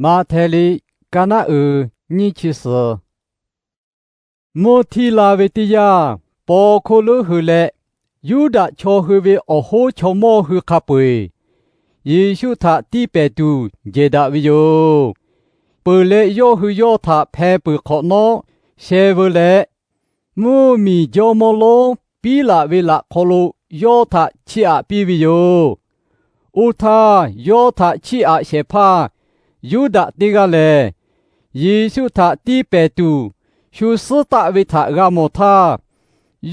Maꞈhtehˍ liꞈ ka naˆ uiˍ nyiˇ chi suhˍ. Mvuhˇ htiˇ la ve teˇ yanˇ, paw hkuˇ lonˉ hui leh Yuˇdaꞈ chaw hui ve awˬ hoˉ chaw mawˇ hui hk'a peu-eˬ Yeˍsuˆ htaꞈ tiˇ pehˍ tuˬ jehˬ daꞈ ve yoˬ. Peuˬ leh, yawˇ hui yawˇ htaꞈ hpeh peuˬ hk'awꞈ nawˉ sheh veu leh, mvuhˇ miˬ jawˇ mawˇ lonˉ Piˉlaꞈ ve laꞈ hk'aw lo yawˇ htaꞈ chiˇ aꞈ piˇ ve yoˬ. Oˇ htaˇ, yawˇ htaꞈ chiˇ aꞈ shehˍ hpaˇ Yuˇdaꞈ teˇ g'aˇ lehˬ, Yeˍsuˆ htaꞈ tiˇ pehˍ tuˬ shu suhˉ taˆ ve htaꞈ g'a mawˬ htaˇ,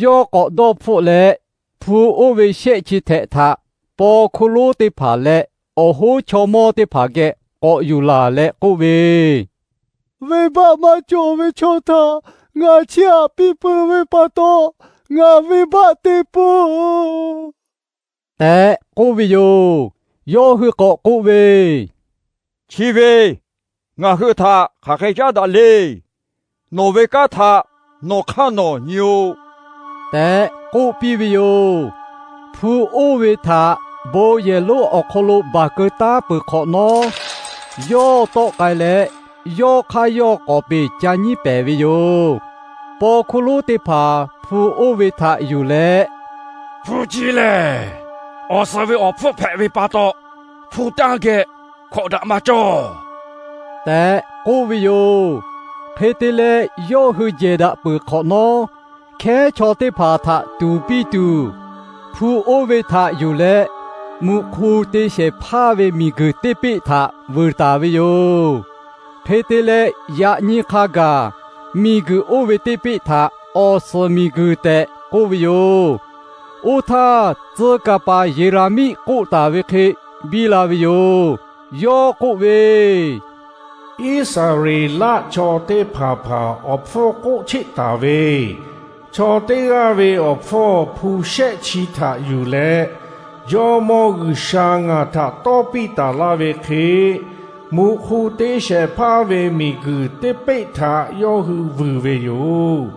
yawˇ k'awꞈ dawˇ hpfuhˆ leh, hpu oˇ ve shehˆ chi htehꞈ htaꞈ paw hkuˇ lonˉ teˇ hpaˍ leh awˬ hoˉ chaw mawˇ teˇ hpaˍ geh k'awꞈ yuˬ laˬ leh k'oˆ ve, Venˇbaˆ maˇ cawˬ ve chaw htaꞈ ngaˬ chiˇ aꞈ piˇ peuˬ ve pa taw, ngaˬ venˇbaˆ te peuˬ tehꞈ k'oˆ ve yoˬ. Yawˇ hui k'awꞈ k'oˆ ve, Chi ve, ngaˬ hui htaꞈ hk'aˬ hk'e caˉ daꞈ le. Nawˬ ve kanˉ htaꞈ nawˬ hk'aˇ nawˬ nyi-o tehꞈ k'oˆ piˇ ve yoˬ. Hpu oˇ ve htaꞈ bon yehˬ lonˉ awˬ hk'aw lo baˬ keu taˉ peuˬ hk'awꞈ nawˉ, yawˇ tawˆ k'ai leh, yawˇ hk'aˇ yawˇ k'awˍ peˍ ca nyiˉ pehˍ ve yoˬ. Paw hkuˇ lonˉ teˇ hpaˍ hpu oˇ ve htaꞈ yuˬ leh, Hpu chi lehˬ, awˬ suhˍ ve awˬ hpfuhˇ hpehꞈ ve pa taw, hpu tanˇ geh hkawꞈ daꞈ maˇ cawˇ tehꞈ k'oˆ ve yoˬ. Hk'e te leh, yawˇ hui jehˬ daꞈ peuˬ hk'awꞈ nawˉ, hkehˉ chaw teˇ hpaˍ htaꞈ tuˍ piˇ tuˬ, hpu oˇ ve htaꞈ yuˬ leh, muꞈ hk'u te shehˍ hpaˇ ve miˬguiˬ teˇ peˆ htaꞈ vuiˬ taˍ ve yoˬ. Hk'e te leh, yaꞈ nyi hk'a gaˬ miˬguiˬ oˇ ve teˇ peˆ htaꞈ awˬ suhˍ miˬguiˬ tehꞈ k'oˆ ve yoˬ. Oˇ htaˇ, tcuh kaˍ paˍ Yeˍraˍmiˆ k'oˆ taˍ ve hk'e biˇ la ve yoˬ. Yawˇ k'oˆ ve, Iˉsaˍreˍlaˆ chaw teˇ hpaˍ hpaˍ awˬ hpfuhˇ k'oˆ cheˆ taˍ ve, Chaw teˇ g'aˇ ve awˬ hpfuhˇ hpu shehˆ chi htaꞈ yuˬ leh, Jawˇ mawˇ G'uiˬsha ngaˬ htaꞈ tawˇ piˇ taˍ laˇ ve hk'e, muꞈ hk'u te shehˍ hpaˇ ve miˬguiˬ teˇ peˆ htaꞈ yawˇ hui vuiˬ ve yoˬ.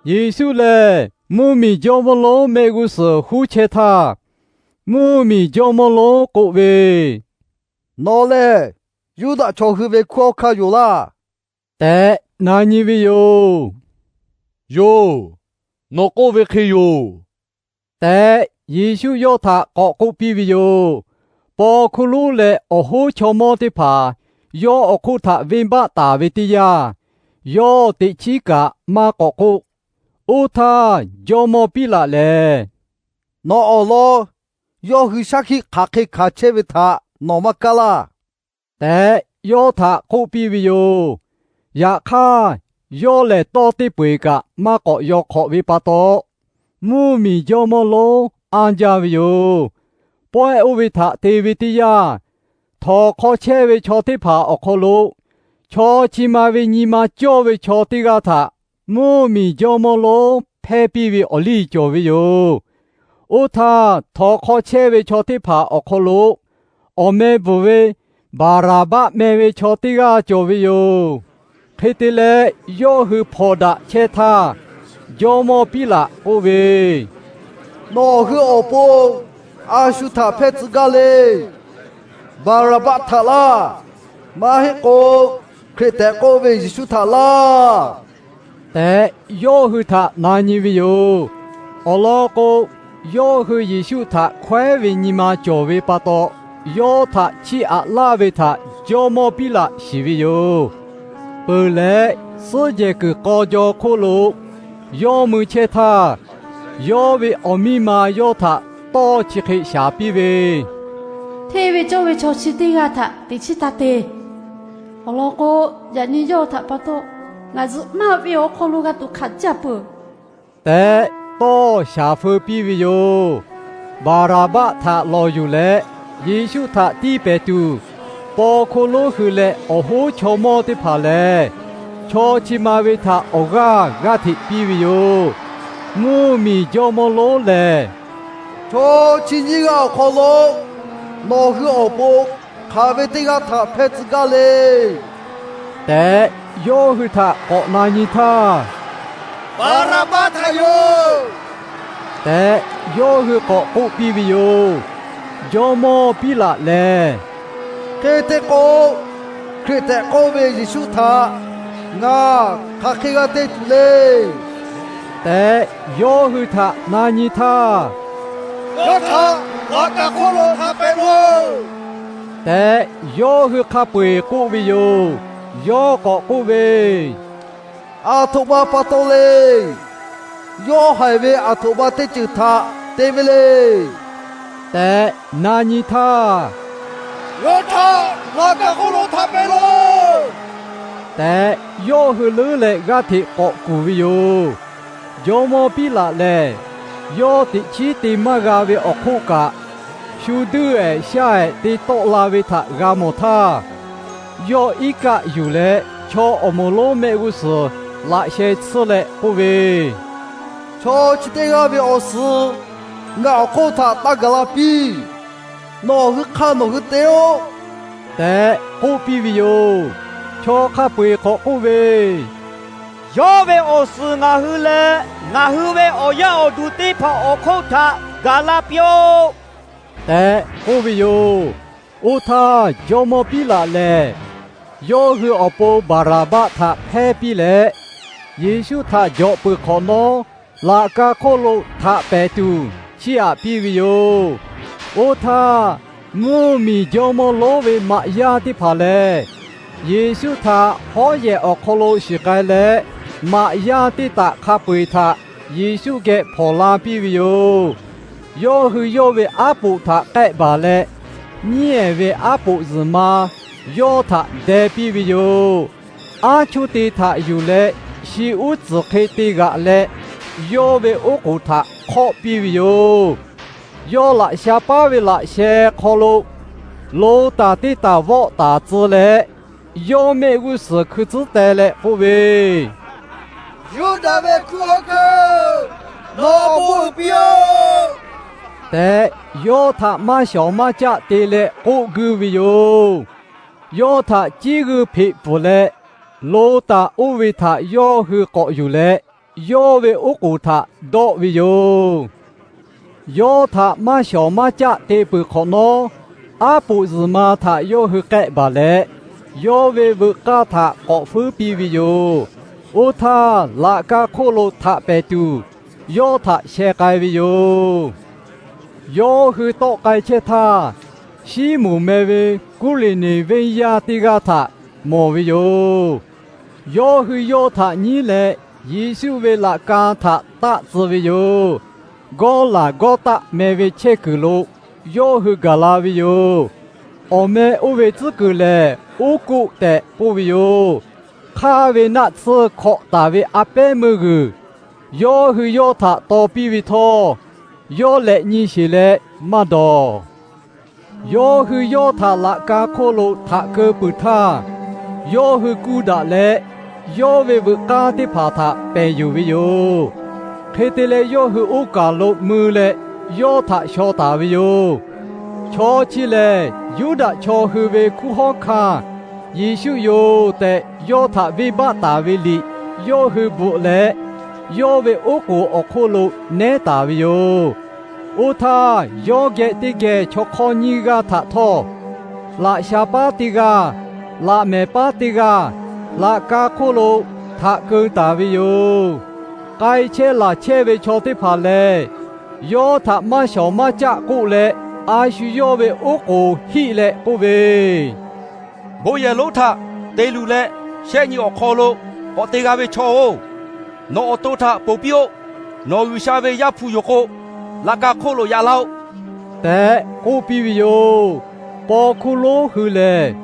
Yeˍsuˆ lehˬ, mvuhˇ miˬ jawˇ mawˇ lonˉ mehˆ g'uˇ suhˍ huˉ chehˇ htaˇ, mvuhˇ miˬ jawˇ mawˇ lonˉ k'oˆ ve, Nawˬ lehˬ Yuˇdaꞈ chaw hui ve hkunˉ hawˉ hkanˇ yoˬ laˇ tehꞈ na nyi ve yoˬ. Yoˬ, nawˬ k'oˆ ve hk'e yoˬ tehꞈ, Yeˍsuˆ yawˇ htaꞈ k'awꞈ k'oˆ piˇ ve yoˬ. Paw hkuˇ lonˉ leh awˬ hoˉ chaw mawˇ teˇ hpaˍ yawˇ awˬ hk'oˆ htaꞈ venˇbaˆ taˍ ve teˇ yanˇ, yawˇ teꞈ chiˉ kaꞈ maˇ k'awꞈ k'oˆ. Oˇ htaˇ, jawˇ mawˇ Piˉlaꞈ lehˬ, Nawˬ awˬ lawn yawˇ hui shaˉ hkiˆ hk'aˬ hk'e hkanˍ chehˇ ve htaꞈ nawˬ maˇ kaˇ laˇ tehꞈ, yawˇ htaꞈ k'oˆ piˇ ve yoˬ. Yaꞈ hk'aˇ, yawˇ lehˬ tawˇ teˇ peu-eˬ kaꞈ maˇ k'awꞈ yaw hk'awꞈ ve pa taw, mvuhˇ miˬ jawˇ mawˇ lonˉ anˇ jaˇ ve yoˬ. Pawehˇ oˇ ve htaꞈ te ve teˇ yanˇ, htawnˍ hk'aw chehˇ ve chaw teˇ hpaˍ awˬ hk'aw lo chaw chi ma ve nyi ma cawˇ ve chaw teˇ g'aˇ htaꞈ mvuhˇ miˬ jawˇ mawˇ lonˉ hpehˇ piˇ ve awˬ liˇ cawˬ ve yoˬ. Oˇ htaˇ, htawnˍ hk'aw chehˇ ve chaw teˇ hpaˍ awˬ hk'aw lo awˬ meh bvuhˬ ve Baˍraˍbaˆ meh ve chaw teˇ g'aˇ cawˬ ve yoˬ. Hk'e te leh, yawˇ hui hpawnˬ daꞈ chehˇ htaˇ, jawˇ mawˇ Piˉlaꞈ k'oˆ ve, Nawˬ hui awˬ pon a shu htaꞈ hpehˇ tcuh gaˇ le. Baˍraˍbaˆ htaꞈ laˇ. Maˇ heˆ k'o, Hkriꞈ tehꞈ k'oˆ ve Yeˍsuˆ htaꞈ laˇ tehꞈ, yawˇ hui htaꞈ na nyi ve yoˬ. Awˬ lawn k'o, yawˇ hui Yeˍsuˆ htaꞈ hkawehˉ ve nyi ma cawˬ ve pa taw, yawˇ htaꞈ chiˇ aꞈ laˇ ve htaꞈ jawˇ mawˇ Piˉlaꞈ shiˍ ve yoˬ. Peuˬ leh, suhˉ jehˬ kuiˬ k'aw jaw hk'oˆ lo yawˇ mui chehˇ htaˇ, yawˇ ve awˬ miˇ ma yawˇ htaꞈ tawˇ chi hk'e shaˍ piˇ ve, Hteˇ ve cawˇ ve chaw chi teˇ g'aˇ htaꞈ teꞈ chiˉ taˇ te. Awˬ lawn k'o, yaꞈ nyi yawˇ htaꞈ pa taw ngaˬ zuhꞈ maˇ ve awˬ hk'aw lo g'a tuꞈ hk'aꞈ jaˇ peuˬ tehꞈ, tawˇ shaˍ feu piˇ ve yoˬ. Baˍraˍbaˆ htaꞈ lawˬ yuˬ leh, Yeˍsuˆ htaꞈ tiˇ pehˍ tuˬ, paw hkuˇ lonˉ hui leh awˬ hoˉ chaw mawˇ teˇ hpaˍ lehˬ, chaw chi ma ve htaꞈ awˬ g'aˇ g'aˇ hteꞈ piˇ ve yoˬ. Mvuhˇ miˬ jawˇ mawˇ lonˉ lehˬ, Chaw chi nyiˇ g'aˇ awˬ hk'aw lo nawˬ hui awˬ pon hk'aˬ ve teˇ g'aˇ htaꞈ hpehˇ tcuh gaˇ le tehꞈ, yawˇ hui htaꞈ k'awꞈ na nyi htaˇ, Baˍraˍbaˆ htaꞈ yoˬ tehꞈ, yawˇ hui k'awꞈ k'oˆ piˇ ve yoˬ. Jawˇ mawˇ Piˉlaꞈ lehˬ, Hk'e te k'o, Hkriꞈ tehꞈ k'oˆ ve Yeˍsuˆ htaꞈ ngaˬ hk'aˬ hk'e g'a te tuˬ le tehꞈ, yawˇ hui htaꞈ na nyi htaˇ, Yawˇ htaꞈ laꞈ ka hk'oˆ lo htaꞈ pehˍ loˬ tehꞈ, yawˇ hui hk'a peu-eˬ k'oˆ ve yoˬ. Yawˇ k'awꞈ k'oˆ ve, Aˬ htoꞈ ma pa taw le. Yawˇ haiˬ ve aˬ htoꞈ ma teˇ ceuˬ htaꞈ te ve le tehꞈ na nyi htaˇ, Yawˇ htaꞈ laꞈ ka hk'oˆ lo htaꞈ pehˍ loˬ tehꞈ, yawˇ hui leuˉ leh g'aˇ hteꞈ k'awꞈ kuˬ ve yoˬ. Jawˇmawˇ Piˉlaꞈ lehˬ, yawˇ teꞈ chiˉ te maˇ g'a ve awˬ hk'oˆ kaꞈ, shu duiˇ-ehˍ shaˇ-ehˍ te tawˆ la ve htaꞈ g'a mawˬ htaˇ, yawˇ iˉ kaˆ yuˬ leh chaw awˬ moˍ lonˉ mehˆ g'uˇ suhˍ laꞈ sheh tsuhˇ leh k'oˆ ve, Chaw chi teˇ g'aˇ ve awˬ suhˍ ngaˬ awˬ hk'oˆ htaꞈ taˇ gaˬ la piˇ. Nawˬ hui hk'aˇ nawˬ hui te-oˆ tehꞈ k'oˆ piˇ ve yoˬ. Chaw hk'a peu-eˬ k'awꞈ k'oˆ ve, Yawˇ ve awˬ suhˍ ngaˬ hui leh ngaˬ hui ve awˬ yaˇ awˬ duˬ teˇ hpaˍ awˬ hk'oˆ htaꞈ gaˬ la piˇ-oˆ tehꞈ k'oˆ ve yoˬ. Oˇ htaˇ jawˇmawˇ Piˉlaꞈ lehˬ, yawˇ hui awˬ pon Baˍraˍbaˆ htaꞈ hpehˇ piˇ leh, Yeˍsuˆ htaꞈ jawꞈ peuˬ hk'awꞈ nawˉ, laꞈ ka hk'oˆ lo htaꞈ pehˍ tuˬ chiˇ aꞈ piˇ ve yoˬ. Oˇ htaˇ, mvuhˇ miˬ jawˇmawˇ lonˉ ve maꞈ yaˇ teˇ hpaˍ lehˬ, Yeˍsuˆ htaꞈ hawˉ yehˬ awˬ hk'aw lo shiˍ k'ai leh, maꞈ yaˇ teˇ taꞈ hk'a peu-eˬ htaꞈ Yeˍsuˆ geh hpawnˬ la piˇ ve yoˬ. Yawˇ hui yawˇ ve aˉ poꞈ htaꞈ k'ehˆ baˬ leh, nyiˉ-ehˍ ve aˉ poꞈ zuhˬ ma yawˇ htaꞈ deh piˇ ve yoˬ. Aˉ chuˇ te htaꞈ yuˬ leh, shi uˉ tcuhˍ hk'e te g'aꞈ leh, yawˇ ve oˉ k'oˍ htaꞈ hk'awˆ piˇ ve yoˬ. Yawˇ laꞈ sha paˉ ve laꞈ sheh hk'aw lo lo taˍ teˇ taˍ vawˆ taˍ tcuh leh, yawˇ mehˆ g'uˇ suhˍ hkui tcuhˉ teh leh k'oˆ ve, Yuˇdaꞈ ve hkunˉ hawˉ hkanˇ, nawˬ awˬ bon uiˍ piˇ-oˆ tehꞈ, yawˇ htaꞈ maˇ shawˍ maˇ caˆ te leh k'oˆ guiˇ ve yoˬ. Yawˇ htaꞈ ciˉ g'uiˇ hpeꞈ pfuhˍ leh, lo taˍ oˇ ve htaꞈ yawˇ hui k'awꞈ yuˬ leh, yawˇ ve oˉ k'oˍ htaꞈ dawˆ ve yoˬ. Yawˇ htaꞈ maˇ shawˍ maˇ caˆ te peuˬ hk'awꞈ nawˉ, aˉ poꞈ zuhˬ ma htaꞈ yawˇ hui k'ehˆ baˬ leh, yawˇ ve veuꞈ k'aˇ htaꞈ k'awꞈ feuˉ piˇ ve yoˬ. Oˇ htaˇ, laꞈ ka hk'oˆ lo htaꞈ pehˍ tuˬ yawˇ htaꞈ sheh k'ai ve yoˬ. Yawˇ hui tawˆ k'ai chehˇ htaˇ, Siˉmonˍ meh ve Kuˇliˍneˍ venˇ yaˇ teˇ g'aˇ htaꞈ mawˬ ve yoˬ. Yawˇ hui yawˇ htaꞈ nyiˉ leh, Yeˍsuˆ ve laꞈ ka htaꞈ taˆ tcuh ve yoˬ. Gawˇlaˍgawˇtaˆ meh ve chehˇ kuiˬ lo yawˇ hui gaˬ la ve yoˬ. Awˬ meh oˇ ve tcuhˉ kuiˬ lehˬ, Oˉ k'oˆ tehꞈ k'oˆ ve yoˬ. Hk'aˇ ve naˆ tsuhˇ hkawꞈ taˍ ve a pehˉ meuˇ g'uiˬ, yawˇ hui yawˇ htaꞈ taw piˇ ve htawˇ, yawˇ lehꞈ nyi sheˬ leh maˇ dawˬ. Yawˇ hui yawˇ htaꞈ laꞈ ka hk'oˆ lo htaꞈ keu peuˬ htaˇ, yawˇ hui kuˇ daꞈ leh, yawˇ ve veuꞈ k'aˇ teˇ hpaˍ htaꞈ pehˬ yuˬ ve yoˬ. Hk'e te leh, yawˇ hui oˇ kaˬ lo mui leh yawˇ htaꞈ shaw taˍ ve yoˬ. Chaw chi lehˬ, Yuˇdaꞈ chaw hui ve hkunˉ hawˉ hkanˇ Yeˍsuˆ yoˬ tehꞈ, yawˇ htaꞈ venˇbaˆ taˍ ve liꞈ yawˇ hui bvuhꞈ leh, yawˇ ve oˉ k'oˍ awˬ hk'oˆ lo nehˉ taˍ ve yoˬ. Oˇ htaˇ, yawˇ geh teˇ geh chaw hk'awˇ nyiˇ g'aˇ htaꞈ htawˇ, laꞈ sha paˉ teˇ g'aˇ, laꞈ mehˍ paˉ teˇ g'aˇ, laꞈ ka hk'oˆ lo htaꞈ keu taˍ ve yoˬ. K'ai chehˇ laˬ chehˇ ve chaw teˇ hpaˍ lehˬ, yawˇ htaꞈ maˇ shawˍ maˇ caˆ k'oˆ leh, a shu yawˇ ve oˉ k'oˍ hiˆ leh k'oˆ ve, Bon yehˬ lonˉ htaꞈ te luˬ leh, shehˆ nyi awˬ hk'aw lo k'awꞈ te g'a ve chaw-oˬ, nawˬ awˬ to htaꞈ ponˬ piˇ-oˆ. Nawˬ G'uiˬsha ve Yaˇ hpu yoˬ k'o, laꞈ ka hk'oˆ lo yaꞈ laˇ-oˆ tehꞈ k'oˆ piˇ ve yoˬ. Paw hkuˇ lonˉ hui lehˬ,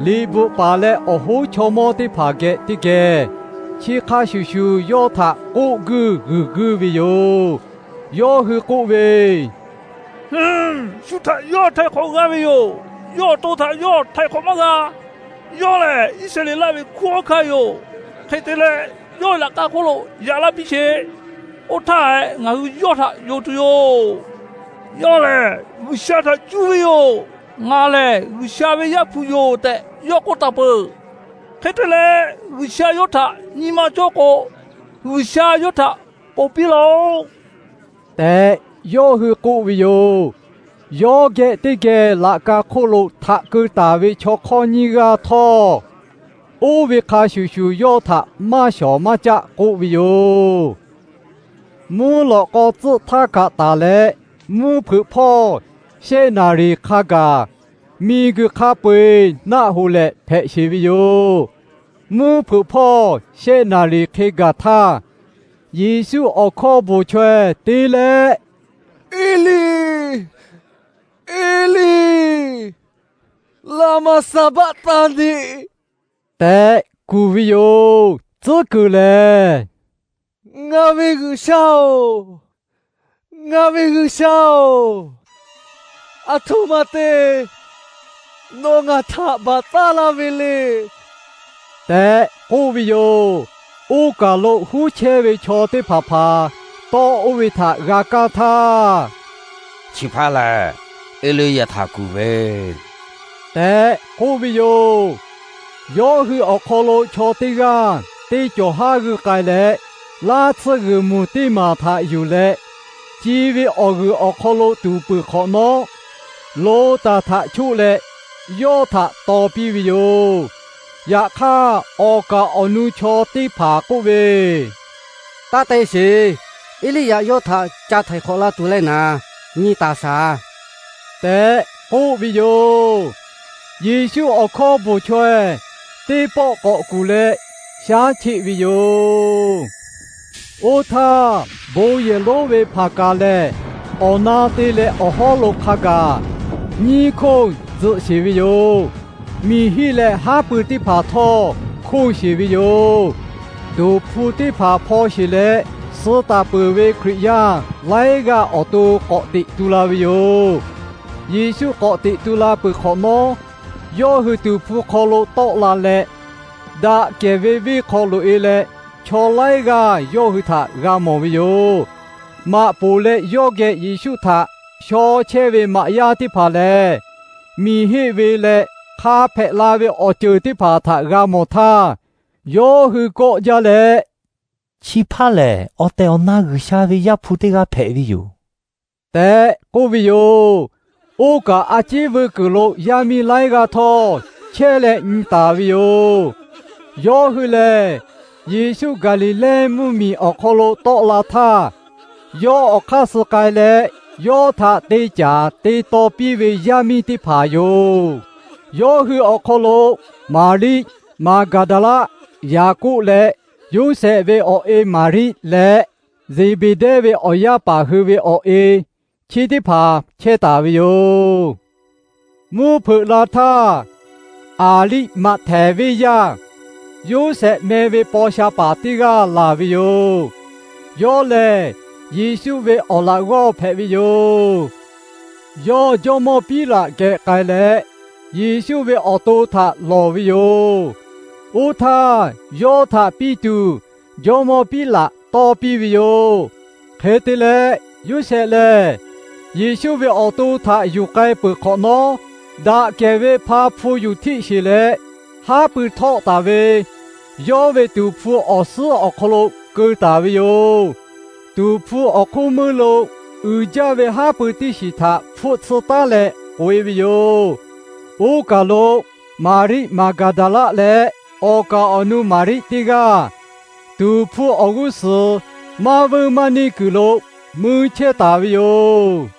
liꞈ bvuhꞈ paˍ leh awˬ hoˉ chaw mawˇ teˇ hpaˍ geh teˇ geh, chi hk'a shuˍ shuˍ yawˇ htaꞈ k'oˆ guiˇ g'uiˬ guiˇ ve yoˬ. Yawˇ hui k'oˆ ve, Shu htaꞈ yawˇ htaiˍ hk'awꞈ g'a ve yoˬ. Yawˇ awˬ to htaꞈ yawˇ htaiˍ hk'awꞈ maˇ g'a. Yawˇ lehˬ, Iˉsaˍreˍlaˆ ve hkunˉ hawˉ hkanˇ yoˬ. Hk'e te leh, yawˇ ve laꞈ ka hk'oˆ lo yaꞈ laˇ piˇ sheˍ. Oˇ htaˇ, ngaˬ hui yawˇ htaꞈ yonˍ tuˬ yoˬ. Yawˇ lehˬ, G'uiˬsha htaꞈ cuˇ ve yoˬ. Ngaˬ lehˬ G'uiˬsha ve Yaˇ hpu yoˬ tehꞈ yawˇ k'oˆ taˍ peuˬ. Hk'e te leh, G'uiˬsha yawˇ htaꞈ nyi ma cawˇ k'o, G'uiˬsha yawˇ htaꞈ ponˬ piˇ laˬ-oꞈ tehꞈ yawˇ hui k'oˆ ve yoˬ. Yawˇ geh teˇ geh laꞈ ka hk'oˆ lo htaꞈ keu taˍ ve chaw hk'awˇ nyiˇ g'aˇ htawˇ, oˇ ve hk'a shuˍ shuˍ yawˇ htaꞈ maˇ shawˍ maˇ caˆ k'oˆ ve yoˬ. Mvuhˇ lawꞈ k'aw tcuhˆ htaˇ kaꞈ taˍ leh, mvuhˇ hpeuꞈ hpawˇ shehˆ naˍ riˍ hk'a gaˬ miˬguiˬ hk'a peu-eˬ naˆ hoꞈ leh hpehꞈ sheˍ ve yoˬ. Mvuhˇ hpeuꞈ hpawˇ shehˆ naˍ riˍ hk'e gaˬ htaˇ, Yeˍsuˆ awˬ hkawˇ bvuhˬ chaweh te leh, Eˇliˇ, Eˇliˇ, laˍmaˍ saˍbaˆtaˍniˆ tehꞈ kuˬ ve yoˬ. Tcuhˉ kuiˬ lehˬ, Ngaˬ ve G'uiˬsha-oˬ, ngaˬ ve G'uiˬsha-oˬ, aˬ htoꞈ ma te nawˬ ngaˬ htaꞈ baˬ taˉ laˇ ve le tehꞈ k'oˆ ve yoˬ. Oˇ kaˬ lo huˉ chehˇ ve chaw teˇ hpaˍ hpaˍ tawˇ oˇ ve htaꞈ g'a kaˇ htaˇ, Chi hpaˇ lehˬ, Eˇliˇyaꞈ htaꞈ kuˬ ve tehꞈ k'oˆ ve yoˬ. Yawˇ hui awˬ hk'aw lo chaw teˇ g'aˇ teˇ cawˬ haˉ g'uiˇ k'ai leh, laˇ tsuhˇ g'uiˬ muˬ teˇ maˬ htaꞈ yuˬ leh, ci ve awˬ g'uiˬ awˬ hk'aw lo tuˍ peuˬ hk'awꞈ nawˉ, lo taˍ htaꞈ choˆ leh yawˇ htaꞈ taw piˇ ve yoˬ. Yaꞈ hk'aˇ, awˬ kaˍ awˬ nu chaw teˇ hpaˍ k'oˆ ve, Taˇ te sheˍ. Eˇliˇyaꞈ yawˇ htaꞈ ca htaiˍ hk'awꞈ la tuˬ leh naˍ, nyi taˍ shaˍ tehꞈ k'oˆ ve yoˬ. Yeˍsuˆ awˬ hkawˇ bvuhˬ chaweh teˇ pawˆ k'awꞈ kuˬ leh shaˉ cheˆ ve yoˬ. Oˇ htaˇ, bon yehˬ lonˉ ve hpaˍ kaˍ lehˬ, awˬ na te leh awˬ hawˉ lo hk'a gaˬ nyiˇ hkoˇ tzuhꞈ sheˍ ve yoˬ. Miˬ hiˆ leh haˉ pui teˇ hpaˍ htawˇ hkoˇ sheˍ ve yoˬ. Tuˍ hpfuh teˇ hpaˍ hpaw sheˬ leh, suh taˍ peuˬ ve Hkriꞈ yaˇ laiˉ g'aˇ awˬ to k'awꞈ teꞈ tu la ve yoˬ. Yeˍsuˆ k'awꞈ teꞈ tu la peuˬ hk'awꞈ nawˉ, yawˇ hui tuˍ hpfuh hk'aw lo tawˆ la leh, daꞈ kehˬ ve venˇ hk'aw loꞈ-e leh, chaw laiˉ g'aˇ yawˇ hui htaꞈ g'a mawˬ ve yoˬ. Maꞈ poˍ leh yawˇ geh Yeˍsuˆ htaꞈ shaw chehˇ ve maꞈ yaˇ teˇ hpaˍ lehˬ, miˬ heˆ ve leh hk'a hpehꞈ la ve awˬ ceuˬ teˇ hpaˍ htaꞈ g'a mawˬ htaˇ, yawˇ hui kawˆ jaˇ leh, Chi hpaˇ lehˬ, awˬ tehˬ awˬ na G'uiˬsha ve Yaˇ hpu teˇ g'aˇ hpehꞈ ve yoˬ tehꞈ k'oˆ ve yoˬ. Oˇ kaˬ a ciˉ veu kuiˬ lo yaˇ miˇ laiˉ g'aˇ htawˇ chehˇ leh nyi taˍ ve yoˬ. Yawˇ hui lehˬ, Yeˍsuˆ Gaˍliˍlehˇ mvuhˇmiˬ awˬ hk'aw lo tawˆ la htaˇ, yawˇ awˬ hk'aˇ suh k'ai leh, yawˇ htaꞈ te caˍ te taw piˇ ve yaˇ miˇ teˇ hpaˍ yoˬ. Yawˇ hui awˬ hk'aw lo Maˍriˆ Maˍgaˍdaˍlaˆ Yaˍkoˆ leh, Yoˇsehꞈ ve awˬ e Maˍriˆ leh, Zeˍbeˍdehˇ ve awˬ yaˇ paˍ hui ve awˬ e chi teˇ hpaˍ chehˇ taˍ ve yoˬ. Mvuhˇ hpeuꞈ la htaˇ, Aˍliˆmaꞈhtehˍ venˇ yaˇ Yoˇsehꞈ meh ve paw sha paˍ teˇ g'aˇ laˬ ve yoˬ. Yawˇ lehˬ, Yeˍsuˆ ve awˬ laꞈ g'awˇ hpehꞈ ve yoˬ. Yawˇ jawˇmawˇ Piˉlaꞈ geh k'ai leh, Yeˍsuˆ ve awˬ to htaꞈ lawˬ ve yoˬ. Oˇ htaˇ, yawˇ htaꞈ piˇ tuˬ jawˇmawˇ Piˉlaꞈ tawˇ piˇ ve yoˬ. Hk'e te leh, Yoˇsehꞈ lehˬ Yeˍsuˆ ve awˬ to htaꞈ yuˬ k'ai peuˬ hk'awꞈ nawˉ, daꞈ kehˬ ve hpa hpu yuˬ htiˆ sheˬ leh, haˉ pui htawˆ taˍ ve yawˇ ve tuˍ hpfuh awˬ suhˉ awˬ hk'aw lo keu taˍ ve yoˬ. Tuˍ hpfuh awˬ hk'oˆ meuˇ lo uiˍ jaˇ ve haˉ pui teˇ shiˍ htaꞈ hpfuhˆ tsuhˇ taˉ leh k'oꞈ-e ve yoˬ. Oˇ kaˬ lo Maˍriˆ Maˍgaˍdaˍlaˆ leh awˬ kaˍ awˬ nu Maˍriˆ teˇ g'aˇ, tuˍ hpfuh awˬ g'uˇ suhˍ maˇ vuiˇ maˇ neˇ kuiˬ lo mui chehˇ taˍ ve yoˬ.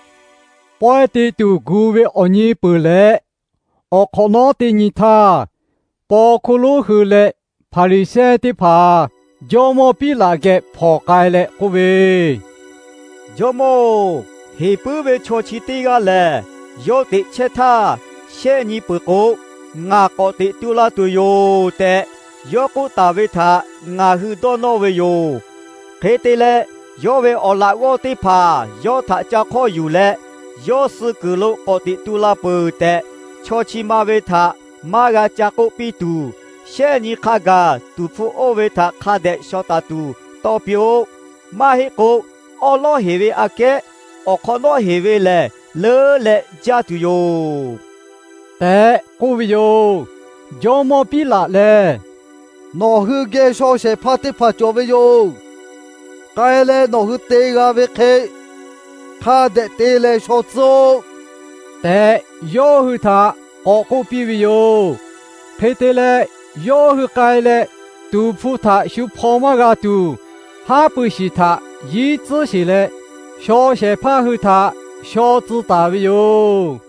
Pawehˇ te tuˬ gu ve awˬ nyi peuˬ leh, awˬ hk'awꞈ nawˉ teˇ nyi htaˇ, paw hkuˇ lonˉ hui leh Hpaˍriˍsehˇ teˇ hpaˍ jawˇmawˇ Piˉlaꞈ geh hpawnˬ k'ai leh k'oˆ ve, Jawˇmawˇ-oˬ, heˍ puiˉ ve chaw chi teˇ g'aˇ lehˬ, yawˇ teꞈ chehˇ htaˇ shehˆ nyi peuˬ k'o, ngaˬ k'awꞈ teꞈ tu la tuˬ yoˬ tehꞈ, yawˇ k'oˆ taˍ ve htaꞈ ngaˬ hui dawˇ nawˇ ve yoˬ. Hk'e te leh, yawˇ ve awˬ laꞈ g'awˇ teˇ hpaˍ yawˇ htaꞈ ca hk'awˇ yuˬ leh, yawˇ suh kuiˬ lo k'awꞈ teꞈ tu la peuˬ tehꞈ, chaw chi ma ve htaꞈ maˇ g'a ca k'oˆ piˇ tuˬ, shehˆ nyi hk'a gaˬ tuˍ hpfuh oˇ ve htaꞈ hk'a dehꞈ shaw taˍ tuˬ tawˇ piˇ-oˆ. Maˇ heˆ k'o, awˉ lawˉ heˍ ve aꞈ kehˉ awˬ hk'awꞈ nawˉ heˍ ve lehˬ, leuˉ leh jaˇ tuˬ yoˬ tehꞈ k'oˆ ve yoˬ. Jawˇmawˇ Piˉlaꞈ lehˬ, Nawˬ hui geh shaw shehˍ hpaˇ teˇ hpaˍ cawˬ ve yoˬ. K'ai leh nawˬ hui te g'a ve hk'e hk'a dehꞈ te leh shaw tcuhˉ-oˆ tehꞈ, yawˇ hui htaꞈ k'awꞈ k'oˆ piˇ ve yoˬ. Hk'e te leh, yawˇ hui k'ai leh, tuˍ hpu htaꞈ shu hpaw maˇ g'a tuˬ, haˉ pui shiˍ htaꞈ yiˉ tcuhˉ sheˬ leh, shaw shehˍ hpaˇ hui htaꞈ shaw tcuh taˍ ve yoˬ.